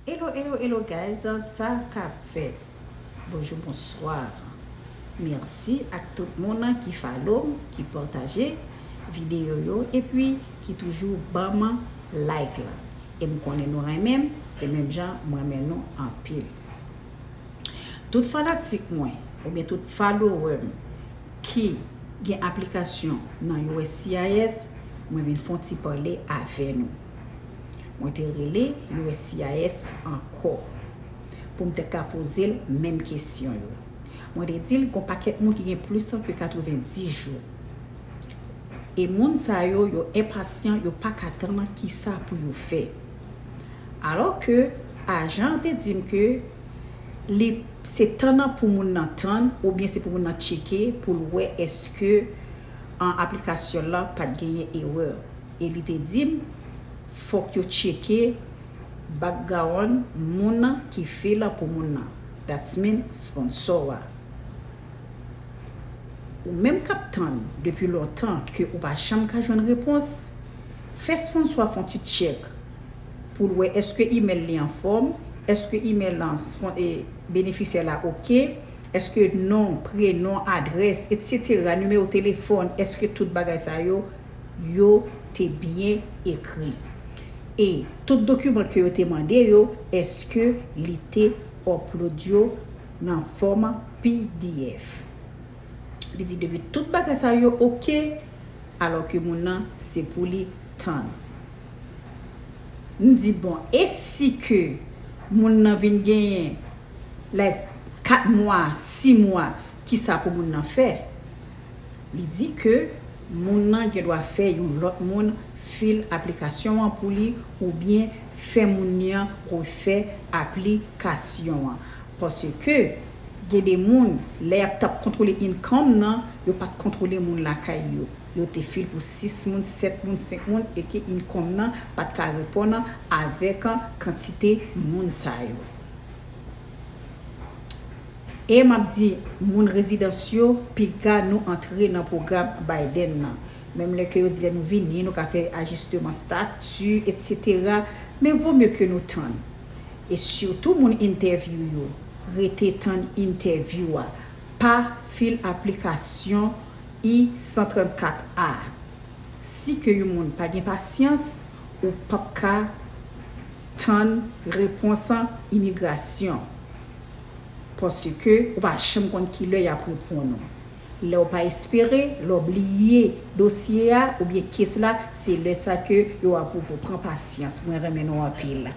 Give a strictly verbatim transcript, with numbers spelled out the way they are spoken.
Hello, hello, hello guys, sa k ap fèt? Bonjou, bonswa. Mèsi ak tout moun ki follow m, ki pataje videyo yo, epi ki toujou ban m like la. E m konnen nou renmen m, se menm jan m renmen nou anpil. Tout fanatik mwen, oubyen tout follower m ki gen aplikasyon nan U S C I S, mwen vin fè yon ti pale avè nou. Mwen te rele U S C I S ankò pou m te ka poze l menm kesyon yo. Mwen te di l gon pakèt moun ki gen plis ke katrevenndis jou. E moun sa yo, yo enpasyan, yo pa ka tann kisa pou yo fè. Alò ke ajan an te di m ke li, se tann pou moun nan tann, oubyen se pou moun nan tcheke pou l wè èske an aplikasyon lan pa t genyen erè. E li te di m, fòk yo tcheke background moun nan ki fè l pou moun nan. That's mean sponsor a. Ou menm k ap tann depi lontan ke ou pa janm ka jwenn repons, fè sponsor a fè yon ti tchèk pou l wè èske email li anfòm, èske email lan spon-, e, benefisyè la oke, èske non, prenon, adrès, etsetera, nimewo telefòn, èske tout bagay sa yo, yo te byen ekri. E tout dokiman ke yo te mande yo, èske li te upload yo nan fòm P D F? Li di depi tout bagay sa yo oke, alò ke moun nan se pou li tann. M di, bon, e si ke moun nan vin genyen, like, kat mwa, sis mwa, kisa pou moun nan fè? Li di ke moun nan gen dwa fè yon lòt moun fil aplikasyon an pou li, oubyen fè moun nan refè aplikasyon an. Paske gen de moun, lè y ap t ap kontwole income nan, yo pa t kontwole moun lakay yo. Yo te fil pou sis moun, sèt moun, senk moun, e ke income nan pa t ka reponn avèk kantite moun sa yo. E m ap di moun rezidans yo, piga nou antre nan pwogram Biden nan. Menm lè ke yo di lè nou vini, nou ka fè ajisteman stati, etsetera. Men vo mye ke nou tann. E sitou moun entèvyou yo, rete tann entèvyou a. Pa fil aplikasyon I san trannkat A. Si ke yon moun pa gen pasyans, ou p ap ka tann repons imigrasyon. Paske ou pa janm konn ki lè y ap reponn ou. Lè w pa espere, lè w bliye dosye a oubyen case la, se lè sa ke yo apwouve w. Pran pasyans. Mwen renmen nou anpil.